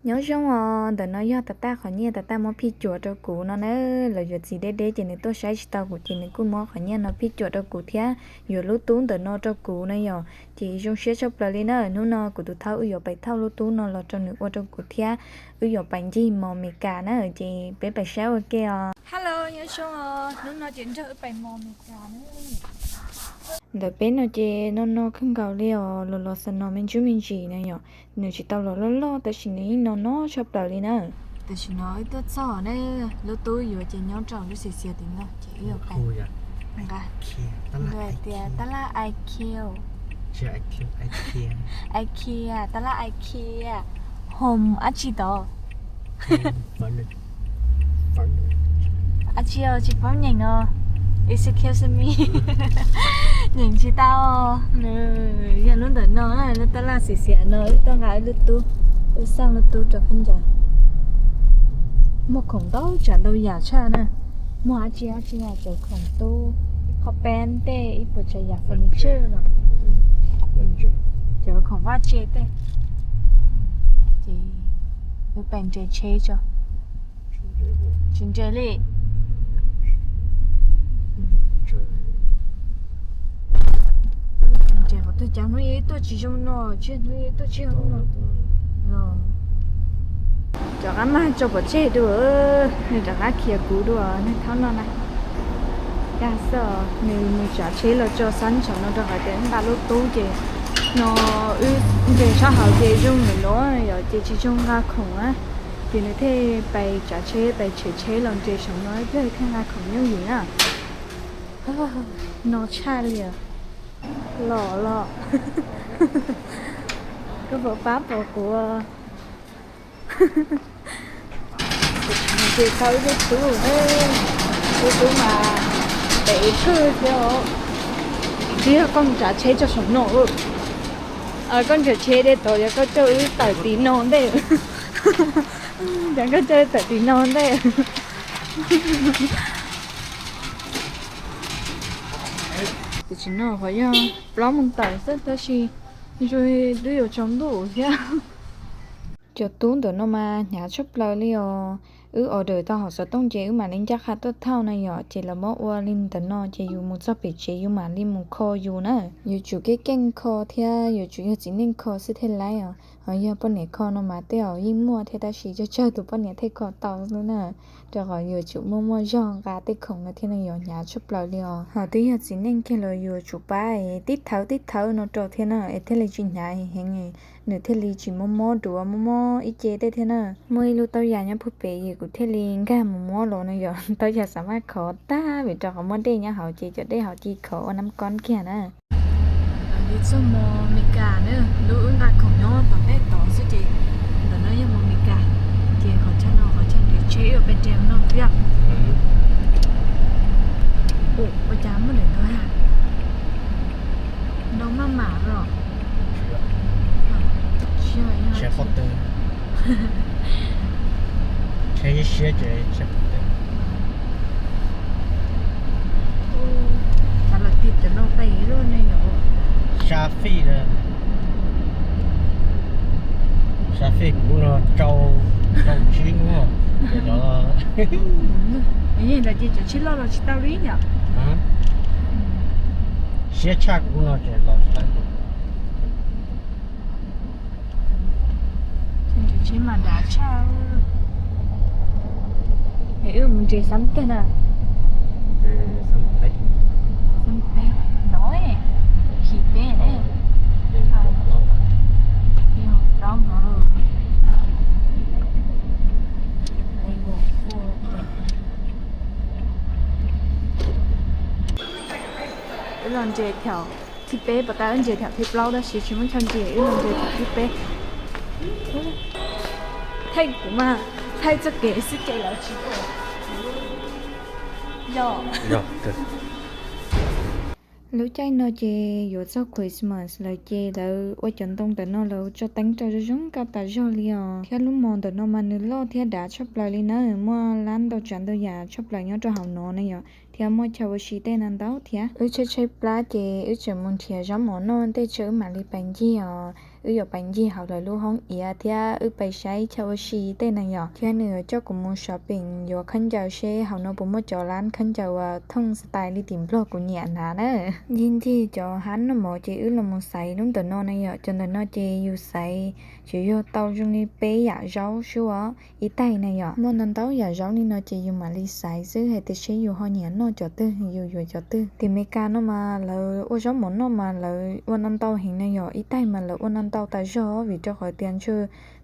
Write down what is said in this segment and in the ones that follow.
Nyob zoo os, ntawm no yog tas taj qhov nyiaj tas taj muab phij cuam rau kuv no na. Lawv yuav txiv deb deb ces nws tuaj saib tsis tau kuv ces nws kuj muab qhov nyiaj no phij cuam rau kuv thiab yuav lub tub ntawm no rau kuv na yom. Ces zoo siab tshaj plaws li na, hnub no kuv tus thaub wb yuav pais thauj lub tub no los rau nws ua rau kuv thiab wb yuav pais ncig mos Mes Kas na, ces peb pais saib ua ke os. Hello, nyob zoo os, hnub no ces nrog wb pais mos Mes Kas na. Ntawm peb no ces no no kawg nkaus li os, los los xa no me ntsuj me ntsis na yom. Nws tsis tau los loj loj tab sis nws yeej no no tshaj plaws li na. Tam sim no wb tuaj txog ne, lub tub yuav ces nyob rau lub xiav xiav tim no ces wb yuav pais nqa tias tab laj I Q, I Q, tab laj I Q, home dab tsi tod. Dab tsi os, tsis paub nyeem os. Excuse me. Nyeem tsis tau. Nws yog lub ntawm no, lub tab laj xiav xiav no, wb tuaj nqa wb lub tub, wb xaj lub tub rau khaub ncaws. Muag khoom ntau tsav ntau yam tshaj na. Muag dab tsi dab tsi na, cov khoom tub, qhov peb ntej ib puas tsav yam furniture no. Cov khoom vaj tse tej. Ces wb pais nres tsheb tso. Tsis nres li. Nres qhov twg, cas hnub ib tuaj tsis zoo no, tsij hnub ib tuaj tsis zoo no. Rov qab mag tso pov tseg dua, nws rov qab khiav kuv dua, nws thaum no na. Cas xwb nws mus tsav tsheb los tso xab ntshov no rau qhov tias nqa lub tub ces no wb nres sab hauv ces zoo nws nuav yom, ces tsis zoo nqa khoom na. Ces nws thiaj pais tsav tsheb, pais tshem tsheb los nres saum no, ib pliag thiaj nqa khoom nyob yim na. No tshaj li os. Los los. Koj puas pab pom kuv? Ces tau ib lub tub, lub tub mas pem ib khwj thiab. Tsis yog koj mus tsav tsheb tso saum no, koj nrhiav tsheb de tod, yog koj coj wb tawm tim no ntej, yog koj coj wb tawm tim no ntej. Tam sim no qhov yog plaub moos tawm xwb tab sis zoo li twb yuav tsaus ntuj thiab. Cov tub ntawm no mas hnyav tshaj plaws li os. Wb order tau hom xov tooj ces wb mam li ncaj qha tuaj thauj na yom, ces lawv muab ua li ntawm no ces yus mus txog pem tsev yus mam li mus kho yus na. Yuav tsum keej keej kho thiab yuav tsum yog txiv neej kho xwb thiaj laib os. Ho yog poj niam kho no mas tej zaum yeej muaj thiab tab sis tsawg tsawg tus poj niam thiaj kho tau xwb na. Rau qhov yuav tsum muaj muaj zog nqa tej khoom no thiab no yuav hnyav tshaj plaws li os. Ho twb yog txiv neej kiag los yuav tsum pab tib thawv tib thawv no rau thiab na es thiaj li tsis hnyav heev, nws thiaj li tsis mob mob duav mob mob ib ce tej thiab na. Muaj ib lub taub yas nyob puag pem es kuv thiaj li nkag mus muab los no yom, taub yas xa maj khov tag vim rau qhov muaj dej nyob hauv ces cov dej hauv ci khov ua nab kob kiag na. Txog mos Mes Kas na, lub wb nqa khoom nyob tom ntej tod xwb ces ntawm no yog mos Mes Kas, ces qhov chaw no qhov chaw nres tsheb wb pes nres no yog. Ua cas muaj daim ntawd ha? Ntau maj mam los. Tsheb siab ces tsheb. Cas los tig cov no pem luaj ne yom. Sa fij, sa fij kuv no rau, rau tsib hnub ces cov, ntawd ces cov tsheb loj los tsis tau li yom. Siab tshaj kuv no ces los tsis tau. Tsheb mas dav tshaj. Es wb mus nres xab tag na. Xab peb no, khi peb ne. Plaub no. Wb los nres thaum thib peb, pas tas wb nres thaum thib plaub tab sis tsis muaj chaw nres, wb los nres thaum thib peb. Thaij kuv mas, thaij txoj kev xwb ces lawv tsis ua. Yog. Lub caij no ces yuav txog Christmas lawm ces lawv ua cov ntoo ntawm no lawv tso teeb rau zoo zoo nkauj tas zog li os. Thiab lub mos ntawm no mas nws loj thiab dav tshaj plaws li na, muaj lab ntau tsav ntau yam tshaj plaws nyob rau hauv no na yom, thiab muaj chaw ua si tej no ntau thiab. Wb tshaib tshaib plab ces wb tseem mus nrhiav zaub mov noj tej tso wb mam li pais ncig os. wb yuav pais ncig hauv lawv lub hoob iav thiab wb pais saib chaw ua si tej na yom. Thiab nws yuav coj kuv mus shopping yuav khaub ncaws seb hauv no puas muaj cov lab khaub ncaws uas thooj style li tim Nplog kuv nyiam hnav na. Ncig ncig cov hab noj mov ces wb los mus xaiv lub ntawm no na yom. Cov ntawm no ces yus xaiv tsuas yog tau zoo li peb yam zaub xwb os, ib taig na yom. Muaj ntau ntau yam zaub li no ces yus mam li xaiv xwb hais tias seb yus ho nyiam noj cov twg yus yuav cov twg. Tim Meskas no mas lawv ua zaub mov noj mas lawv ua ntau ntau heev na yom, ib taig mas lawv ua ntau ntau tas zog vim rau qhov tias ntshe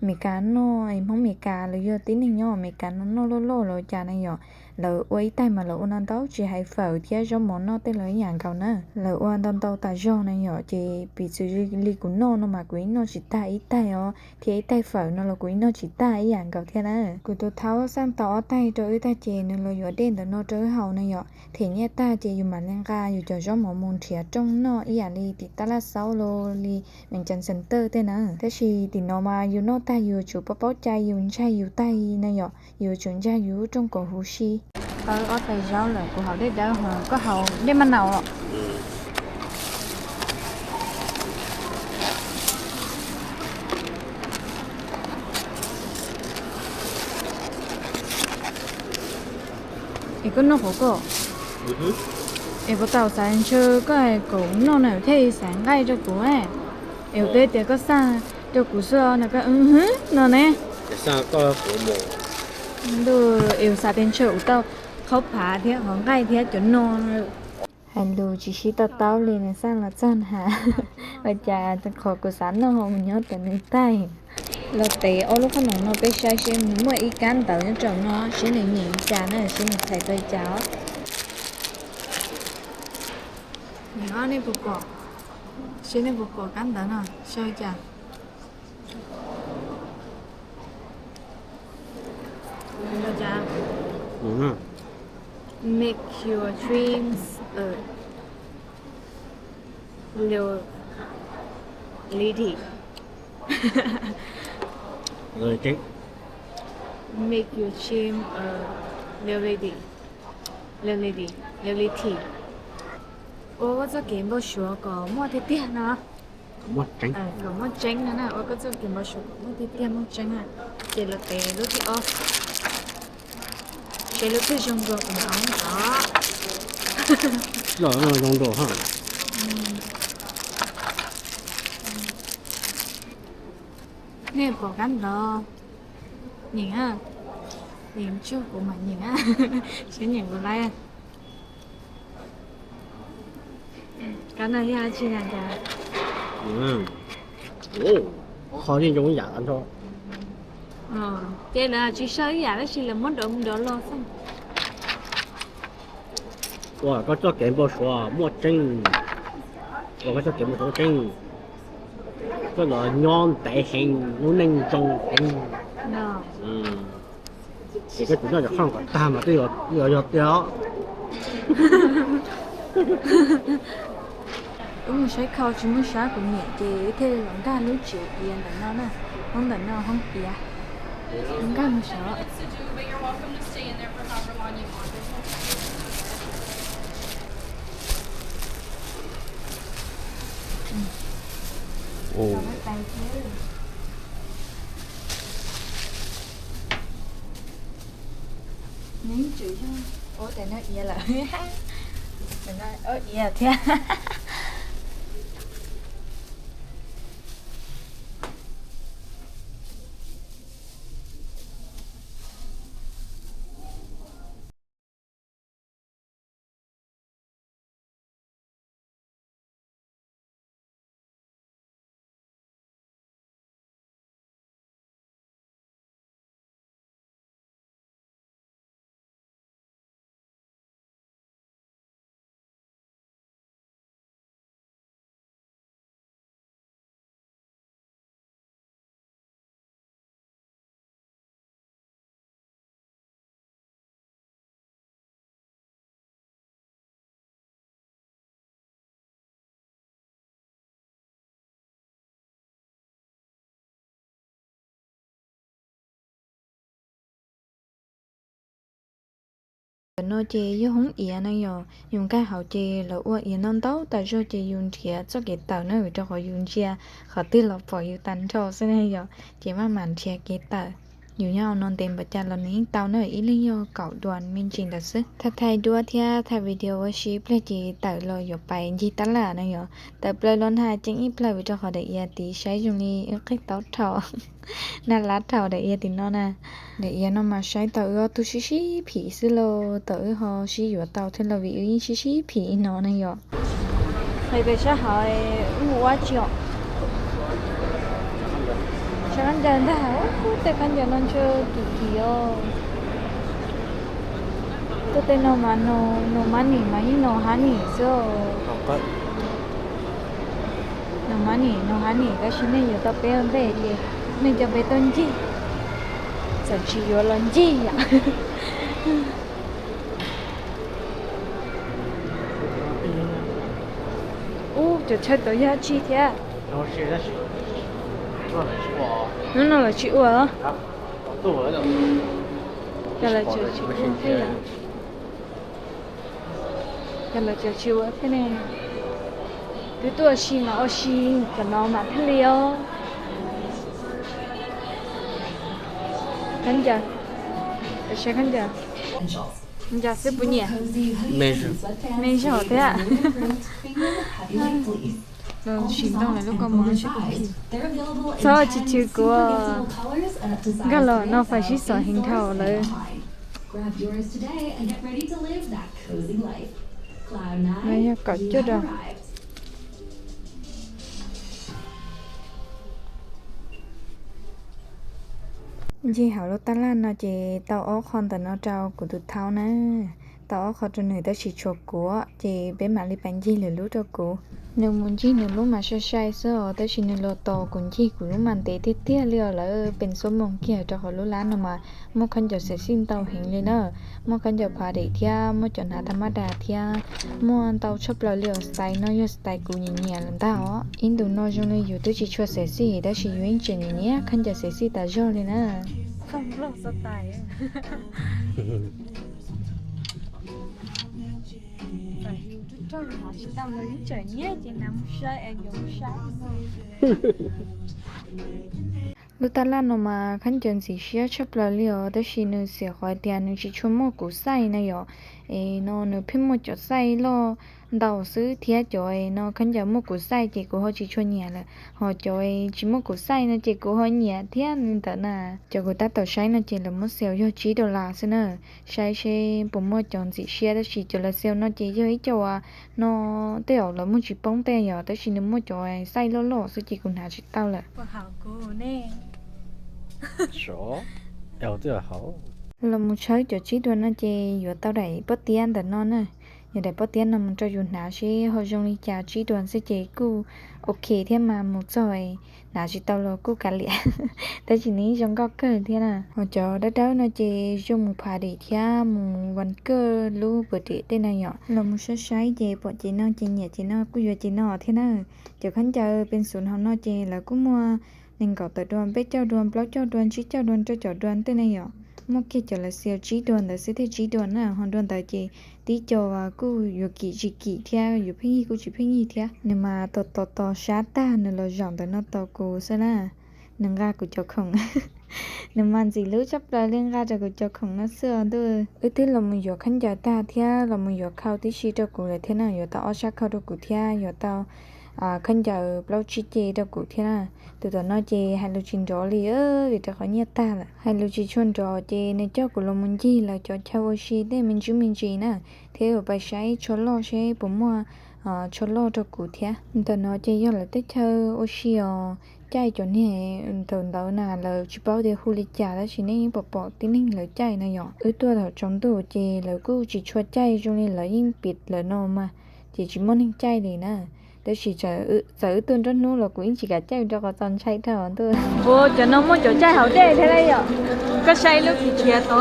Meskas noj es Hmoob Meskas los yog tib neeg nyob Meskas no noj loj loj los cas na yom. Lawv ua ib taig mas lawv ua ntau ntau tsis hais fawm thiab zaub mov noj tej los ib yam nkaus na. Lawv ua ntau ntau tas zog na yom, ces piv txwv li kuv noj no mas kuv ib noj tsis tag ib taig os, thiab ib taig fawm no los kuv ib noj tsis tag ib yam nkaus thiab na. Kuv tus thaub xaj tau ob taig rau wb tag ces nws los yuav dej ntawm no rau wb haus na yom. Them nyiaj tag ces yus mam li nqa yus cov zaub mov mus nrhiav rooj noj ib yam li tim Taj Laj Xaub los li Vias Cas Center tej na. Tab sis tim no mas yus noj tag yus yuav tsum paub paub cai yus ntshai yus taig na yom, yus yuav tsum ntshai yus lub rooj kom huv si. Tau ob taig zaub lawm kuv haus dej dawb ho koj haus dej maj naus los? Es koj noj qhuav koj, es puas tau xav ntshe koj kom noj na thiaj xav nqaij rau kuv, es kuv twb tias koj xaj rau kuv xwb no koj no ne. Ntuj, es xav tias ntshe kuv tau qhaub phav thiab qhov nqaij thiab cov no. Hais lus tsis sib to taub li nws xaj los txog na. Ua cas qhov kuv xav noj ho mus nyob tom nws taig. Los tev ob lub qhob noom no peb saib seb nws muaj ib kab ntawv nyob rau no seb nws nyeem li cas na, seb nws txhais tau li cas os. Nim no nej puas pom, seb nej puas pom kab ntawv no saib cas. Make your dreams a reality. Make your dream a reality. Reality, reality. Ua koj txoj kev npau suav kom muaj tiag tiag no. Kom muaj tseeb no na, ua koj txoj kev npau suav kom muaj tiag tiag muaj tseeb na. Ces los tev lub thib ob, seb lub twg zoo dua kuv mam ua ntawd. Los no zoo dua ha. Nej pom kab ntawv, nyeem, nyeem tsuag kuv mam nyeem, seb nyeem kuv laib. Kab no yog tsi na cas? Qhov yeej zoo ib yam nrho. Ces lawv tsis sau ib yam tab sis lawv muab dov mus dov los xwb. Ua koj txoj kev npau suav muaj tseeb, ua koj txoj kev npau suav muaj tseeb, koj los nyob ntev heev lub neej zoo heev. Ces koj tus noj cov qhob kom tag mas twb yog tiag os. Wb mus saib khau tsis muaj sab kuv niam ces wb thiaj los nkag lub tsev iav ntawm no na, hoob ntawm no hoob iav, nkag mus saib. Neb tseem yog ua tes no iav lawm, iav thiab. Ntawm no ces yog hoob iav na yom, yus nkag hauv ces lawv ua iav ntau ntau tas zog ces yus nrhiav txoj kev tawm na, vim rau qhov yus ntsia qhov twg los pom yus tag nrho xwb na yom, ces maj mam nrhiav kev tawm. Yus nyob hauv no ntev npaum cas los nws yeej tau na, ib leeg yog kaum duas me ntsis ntawd xwb. Thaij thaij duab thiab thaij video ua si ib pliag ces tawm los yuav pais ncig tab laj na yom. Tawm plaws los nag ceeb ib plawg vim rau qhov daim iav tid saib zoo li wb qig taub dhau, nag lab dhau daim iav tim no na. Daim iav no mas saib tau wb ob tug sib sib phim xwb lauj, tau wb ho sib yuav tau thiab lauj vim wb yeej sib sib phim no na yom. Hais pem sab hauv wb mus ua tsi os? Sab khaub ncaws ntag, tej khaub ncaws no ntshe kim kim os. Tuaj tej no mas no money mas yeej no honey xwb. No money no honey, tab sis nej yuav tau peb ua ntej ces nej coj peb tuaj ncig, txawm tsis yuav los ncig yom. Ub, cov chaw tod yog dab tsi thiab? Hnub no lawv tsis ua os. Cov lawv tseem tsis ua thiab yom. Cov lawv tseem tsis ua thiab ne. Twb tuaj ua si mas ua si, cov no mas thiaj li os. Khaub ncaws, saib khaub ncaws. Ncaws xwb puas nyiam? Me zog thiab. Sim ntoo lawv lub kaus mom. Txhob chwv chwv kuv, nkag los no fais sib xom heev dhau lawm. No yog kaum cuaj duas. Ncig hauv lub tab laj no ces tau ob qho ntawm no rau kuv tus thaub na. Tau ob qho rau nws tab sis tshuav kuv, ces peb mam li pais ncig lwm lub rau kuv. Nws mus ncig nws lub mas sai sai xwb os, tab sis nws los tos kuv ncig kuv lub mas ntev tiag tiag li os, lawv pes xuab moos kiag rau qhov lub lab no mas muaj khaub ncaws xev xij ntau heev li na. Muaj khaub ncaws pha dim thiab muaj cov hnav thas mab das thiab muaj ntau tshaj plaws li os. Style no yog style kuv nyiam nyiam lawm ntag os. Ib ntus no zoo li yus twb tsis tshua xev xij tab sis yus yeej tseem nyiam nyiam khaub ncaws xev xij tas zog li na. Lub tab laj no mas khaub ncaws ntxim siab tshaj plaws li os, tab sis nws xiam qhov tias nws tsis tshua muaj kuv xaij na yom. Es no nws pheej muaj cov xaij loj ntau xwb thiab cov no khaub ncaws muaj kuv xaij ces kuv ho tsis tshua nyiam lawm, ho cov tsis muaj kuv xaij no ces kuv ho nyiam thiab li ntawd na. Cov kuv tab tom saib no ces lawv muab sale yog tsib dollar xwb na. Saib seb puas muaj cov ntxim siab, tab sis cov lawv sale no ces yog ib co uas no tej zaum lawv muag tsis poob tej yom, tab sis nws muaj cov xaij loj loj xwb ces kuv hnav tsis tau lawm. Los mus tshawb cov tsib duas no ces yuav tau daim pob tiab ntawm no na. Yuav daim pob tiab no mus rau yus hnav seb ho zoo li cas, tsib duas xwb ces kuj ok thiab mas, mus txog hnav tsis tau los kuj kav liam, tab sis nws yeej zoo nkauj kawg thiab na. Ho cov dawb dawb no ces zoo mus party thiab mus vas kawj lub birthday tej na yom. Los mus saib saib ces pom ces no ces nyiam ces no kuj yuav ces no thiab na. Cov khaub ncaws pencil hauv no ces lawv kuj muaj nees nkaum tawm duas, peb caug duas, plaub caug duas, tsib caug duas, rau caum duas tej ne yom. Muaj kiag cov lawv sale tsib duas ntawd xwb thiaj tsib duas na, ho dua ntawd ces tib co kuj yuav kim tsis kim thiab, yuav pheej yig kuj tsis pheej yig thiab. Nws mas tos tos tos sab tag nws los zaum ntawm no tos kuv xwb na. Nws nqa kuv cov khoom, nws mas ntxim hlub tshaj plaws li, nqa rau kuv cov khoom no xwb os ntuj. Wb twb los mus yuav khaub ncaws tag thiab los mus yuav khau tib si rau kuv lawm thiab na, yuav tau ob sab khau rau kuv thiab yuav tau khaub ncaws plaub tsib ce rau kuv thiab na. Tus tom no ces hais lus tsis nrov li, vim rau qhov nyiaj tag lawm, hais lus tsis tshua nrov ces nws coj kuv los mus ncig lawv cov chaw ua si tej me ntsis me ntsis na, thiab yuav pais saib tsho loj seb puas muaj tsho loj rau kuv thiab. Ntawm no ces yog lawv tej chaw ua si os, caij cov niag ntawm ntawd na, lawv tsis paub tias hu li cas tab sis nej pom pom tib neeg lawv caij na yom. Wb tuaj thaum tsaus ntuj ces lawv kuj tsis tshua caij, zoo li lawv yeej pim lawm no mas, ces tsis muaj neeg caij li na. Tab sis txawm wb tuaj nruab hnub los kuv yeej tsis kam caij rau qhov txaus ntshai dhau ntuj. Ua cov no muaj cov caij hauv dej thiab yom? Koj saib lub kis khiav tod.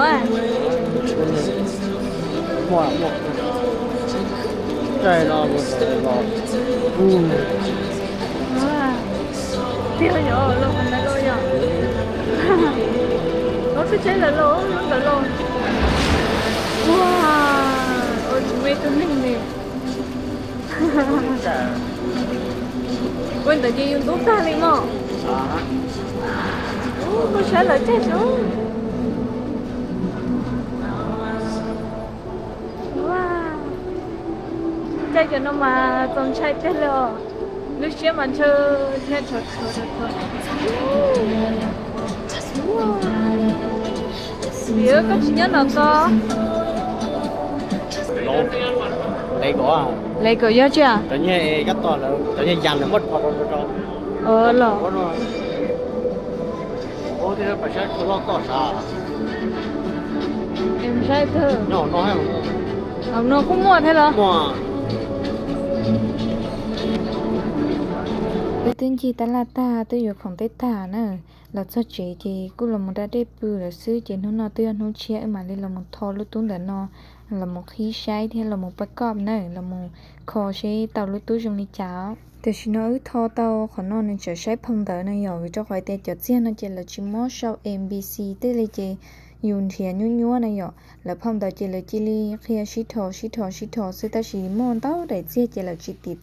Tiag yom, los ntawd los yom. Ua peb tsaib lawm los lub ntawd los. Ua Tus neeg li, ua ntawd ces yus ntub tag li mog. Kuv saib lawv caij zoo. Caij cov no mas txaus ntshai tiag li os. Lub siab mas ntshaw thiab rhuav rhuav rhuav. Vim koj tsis nyob no ko. Lawv kom yog tsi? Cov nyiaj kab tog lawv, cov nyiaj yas lawv muab rho rau rau. Los saib tug, no kuj muaj thiab los? Wb twb ncig tab laj tag, twb yuav khoom tej tag na. Los txog tsev ces kuj los mus da dej pw lawm xwb, ces hnub no twb yog hnub tshiab wb mam li los mus tho lub tub ntawm no, los mus qhib saib thiab los mus pab koj na, los mus kho seb tau lub tub zoo li cas. Tam sim no wb tho tau qhov no nws tseem saib phau ntawv no yom, vim rau qhov tias cov txiag no ces lawv tsis muab sau A B C tej li ces yus nrhiav nyuaj nyuaj na yom. Lawv phau ntawv ces lawv cia li qhia sib dhos sib dhos sib dhos xwb, tab sis muaj ntau daim txiag ces lawv tsis tim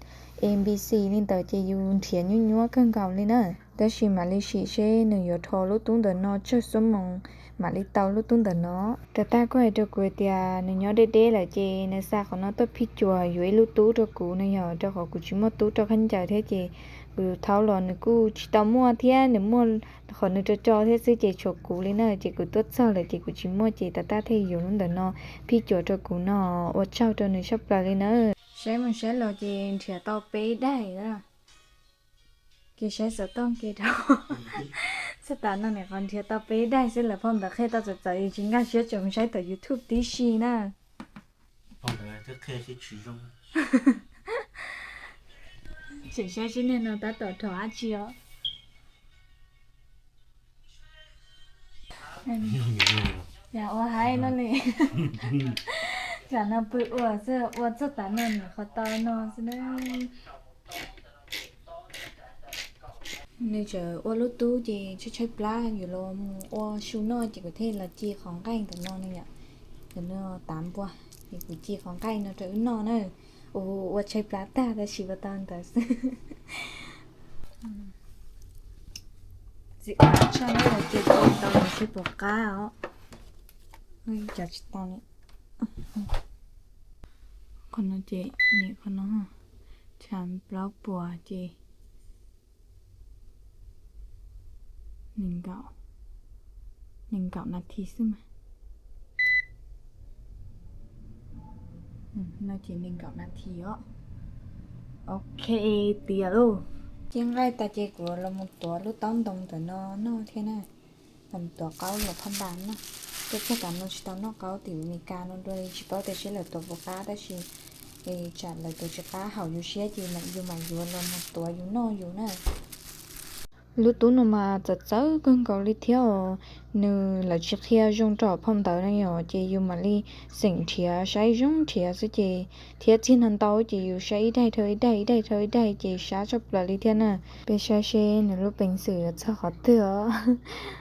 A B C li ntawd ces yus nrhiav nyuaj nyuaj kawg nkaus li na. Tab sis mam li sim seb nws yuav dhos lub tub ntawm no tsawg xuab moos mam li tau lub tub ntawm no. Tab sis kuj hais rau kuv tias nws nyob deb deb lawm ces nws xa qhov no tuaj phij cuam yuav ib lub tub rau kuv no yog rau qhov kuv tsis muaj tub rau khaub ncaws thiab ces kuv thaub los nws kuj tsis tau muaj thiab, nws muaj qhov nws tso tso thiab xwb ces tshuav kuv li na, ces kuv tuaj txog lawm ces kuv tsis muaj ces tab sis thiaj yuav lub ntawm no phij cuam rau kuv no, ua tsaug rau nws tshaj plaws li na. Saib mus saib los ces nrhiav tau peb daim lawm. Kev saib xov tooj kev dhau. Txog tav no nim qhov nrhiav tau peb daim xwb, lawv phau ntawv qhia tau txawv txawv, tsis nkag siab tseem saib tom YouTube tib si na. Tseem saib sib niag no tab tom dhos dab tsi os. Yog ua haib no li. Tsam no pw ua xwb, ua txog tav no nim qhov tau no xwb na. Nws tseem ua lub tub ces tshaib tshaib plab, yuav los mus ua su noj ces kuv thiaj los ci qhov nqaij ntawm no ne yom. Ntawm no tav npua, ces kuv ci qhov nqaij no rau wb noj na. Ua tshaib plab tag tab sis ua tau ntawd xwb. Txiv qab tshaj na, ces tau los seb puas qab os. Cov tsis tau li. Qhov no ces nim qhov no tshav plaub puas ces nees nkaum, nees nkaum nas this xwb mas. No ces nees nkaum nas this os. Ok, tiav lauj. Ci nqaij tas ces kuv los mus tuav lub taub ntoo ntawm no noj thiab na. Los mus tuav qaub los phab npas noj. Tuaj txog tav no tsis tau noj qaub tim Amelikas no dua li, tsis paub tias seb lawv tuav puas qab tab sis tsam lawv tuav tsis qab haum yus siab ces yus mam yuav los mus tuav yus noj yus na. Lub tub no mas txawv txawv kawg nkaus li thiab os. Nws lawv tsis qhia zoo rau phau ntawv na yom, ces yus mam li xeem nrhiav saib zoo nrhiav xwb ces thiab txiag no ntau ces yus saib ib daim dhau ib daim ib daim dhau ib daim ces sab tshaj plaws li thiab na. Peb saib seb nws lub peev xwm yuav txog qhov twg os.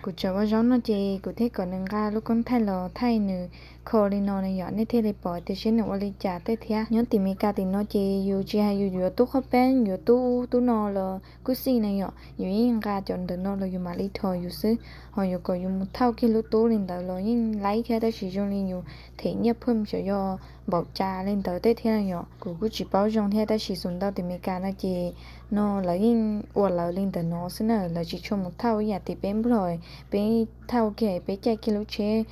Kuv tseem ua zaub noj ces kuv thiaj kom nws nqa lub koob thaij los thaij nws kho li no na yom, nej thiaj li pom tias seb nws ua li cas tej thiab. Nyob tim Amelikas tim no ces yus tsis hais yus yuav tub qhob peeb yuav tub ub tub no los kuj xij na yom, yus yeej nqa cov ntawm no los yus mam li dhos yus xwb. Ho yuav kom yus mus thauj kiag lub tub li ntawd los yeej laib thiab, tab sis zoo li yus them nyiaj phwj xyov yog npaum cas li ntawd tej thiab na yom. Kuv kuj tsis paub zoo thiab, tab sis xus ntau tim Amelikas no ces no lawv yeej ua lawv li ntawm no xwb na, lawv tsis tshua mus thauj ib yam tim peb Nplog, peb thauj kiag peb caij kiag lub tsheb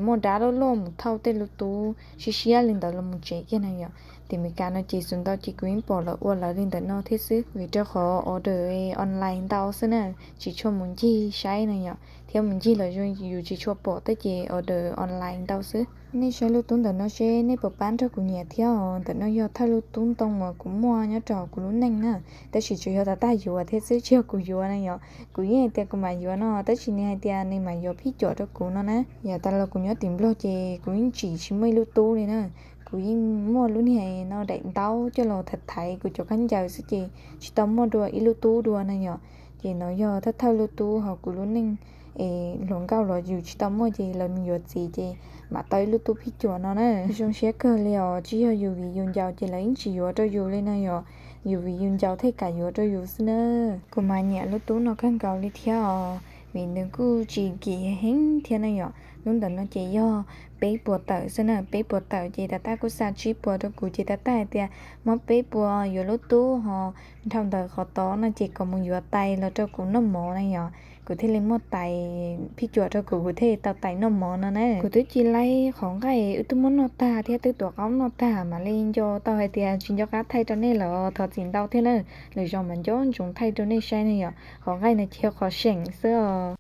muaj dab loj loj mus thauj tej lub tub siab siab li ntawd los mus tsev kiag na yom. Tim Amelikas no ces xus ntau ces kuv yeej pom lawv ua lawv li ntawm no thiab xwb, vim rau qhov order online ntau xwb na, tsis tshua mus ncig saib na yom, thiab mus ncig los zoo yus tsis tshua pom tej ces order online ntau xwb. Nej saib lub tub ntawm no seb nej puas pab nrog kuv nyiam thiab os. Ntawm no yog thawj lub tub ntoo uas kuv muaj nyob rau kuv lub neej na, tab sis tsuas yog tag tag yuav thiab xwb, tsis yog kuv yuav na yom. Kuv yeej hais tias kuv mam yuav no, tab sis nws hais tias nws mam yuav phij cuam rau kuv no na. Yav tas los kuv nyob tim Nplog ces kuv yeej tsim tsis muaj ib lub tub li na. Kuv yeej muaj lub niag no daim ntaub coj los thaiv thaiv kuv cov khaub ncaws xwb ces tsis tau muaj dua ib lub tub dua na yom. Ces no yog thawj thawj lub tub hauv kuv lub neej es hluas nkauj los yus tsis tau muaj ces lawv mus yuav txiv ces mam tau ib lub tub phij cuam no na. Zoo siab kawg li os, tsis yog yus vim yus ncaus ces lawv yeej tsis yuav rau yus li no yom, yus vim yus ncaus thiaj kam yuav rau yus xwb na. Kuv mas nyiam lub tub no kawg nkaus li thiab os, vim nws kuj tsis kim heev thiab na yom. Lub ntawm no ces yog peb puas tawm xwb na, peb puas tawm ces tab taj kuj xa tsib puas rau kuv ces tab taj hais tias muab peb puas yuav lub tub ho dhau ntawd qhov tod no ces kom mus yuav tais los rau kuv noj mov na yom. Kuv thiaj li muaj tais phij cuam rau kuv, kuv thiaj li tau tais noj mov no na. Kuv twb cia li qhov nqaij wb twb muab noj tag thiab twb tuav qaub noj tag mam li nco tau hais tias tsis nco qab thaij rau nej lawm, thov txim ntau thiab na. Lwm zaus mam nco ntsoov thaij rau nej saib na yom. Qhov nqaij no ces yog qhov seem xwb os.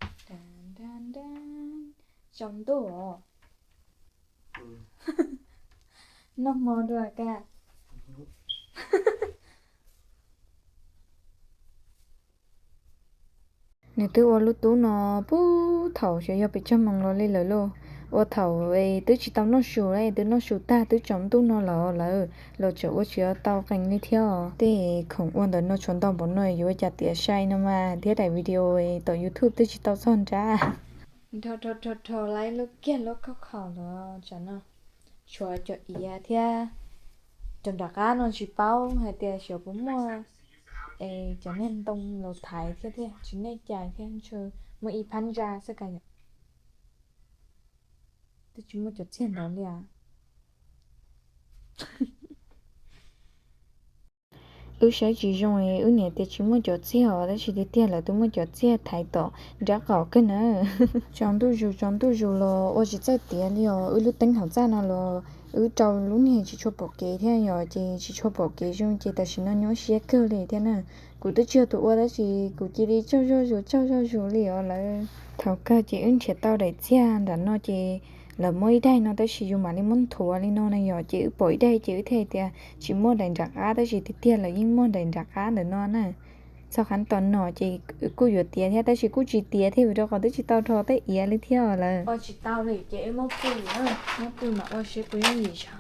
Tsaus ntuj os. Noj hmo dua ka. Nws twb ua lub tub no puag thaum xyov yog pes tsawg moos los li lawm lauj. Ua thaum twb tsis tau noj su, twb noj su tag twb tsaus ntuj no los lawm los tseem ua tsis tau qees li thiab. Tej khoom ua ntawm no tshuav ntau npaum no yuav ua cas tiav sai no mas thiab daim video tom YouTube twb tsis tau txog nrab. Rho rho rho rho lawm lub kiag lub khob khaum los tsam no tshuav cov iav thiab. Cov nram qab no tsis paub hais tias xyov puas muaj, es cov niag ntoo los thaiv thiab thiab tsis nej cais thiab ntshe muaj ib phab ntsa xwb ka yom. Twb tsis muaj cov txiag ntawd li as. Wb saib tsis zoo, wb niam tias tsis muaj cov txiag os, tab sis tiag tiag lawv twb muaj cov txiag thaiv tom nrab qaum kawg na. Tsaus ntuj zus tsaus ntuj zus los ua tsis txawj tiav li os, wb lub teeb hauv txaj no los wb rau lub niag tsis tshua pom kev thiab yom, ces tsis tshua pom kev zoo ces tam sim no nyuaj siab kawg li thiab na. Kuv twb tsis yog tus ua tab sis kuv cia li tsaug zog zus tsaug zog zus li os lawv. Thaum kawg ces wb nrhiav tau daim txiag nram no ces lawv muab ib daim no tab sis yus mam li muab nthuav li no na yom, ces wb pom ib daim ces wb thiaj tias tsis muaj daim nram qab tab sis tiag tiag lawv yeej muaj daim nram qab ntawm no na. Txog qhov tom no ces kuj yuav tiav thiab tab sis kuj tsis tiav thiab vim rau qhov twb tsis tau rho tej iav li thiab lawm. Ua tsis tau li ces wb muab pw, muab pw mam ua seb puas yooj yim tso.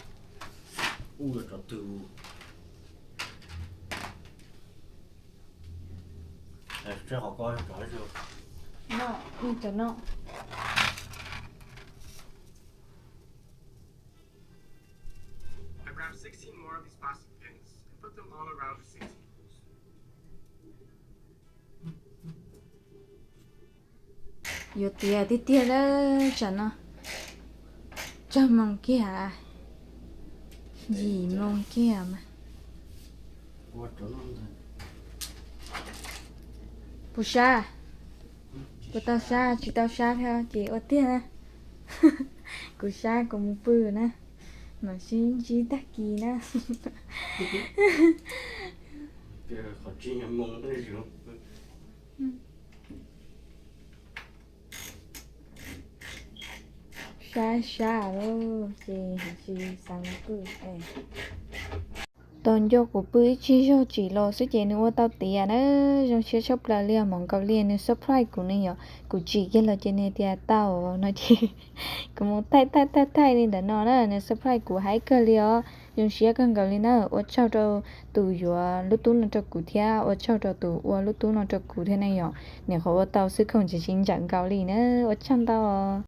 Yuav tiav tiag tiag lawm tsam no. Tsawg moos kiag, yim moos kiag mas. Puas sab? Puas tau sab? Tsis tau sab thiab ces ua tiag na. Kuv sab kuv mus pw na, mam sib ntsib tag kis na. Sab sab lawm ces tsis xav pw. Tos nco kuv pw ib tsig zog tsim los xwb ces nws ua tau tiav na. Zoo siab tshaj plaws li os, Hmoob Kaus Lim nws surprise kuv ne yom, kuv tsim kiag los ces nws tias tau no ces kuv mus thaij thaij thaij thaij li ntawm no na, nws surprise kuv haib kawg li os. Zoo siab kawg nkaus li na, ua tsaug rau tus yuav lub tub no rau kuv thiab ua tsaug rau tus ua lub tub no rau kuv thiab ne yom, nim qhuav ua tau xwb khoom tsis tsis ntsawm nkaus li na, ua tsaug ntau.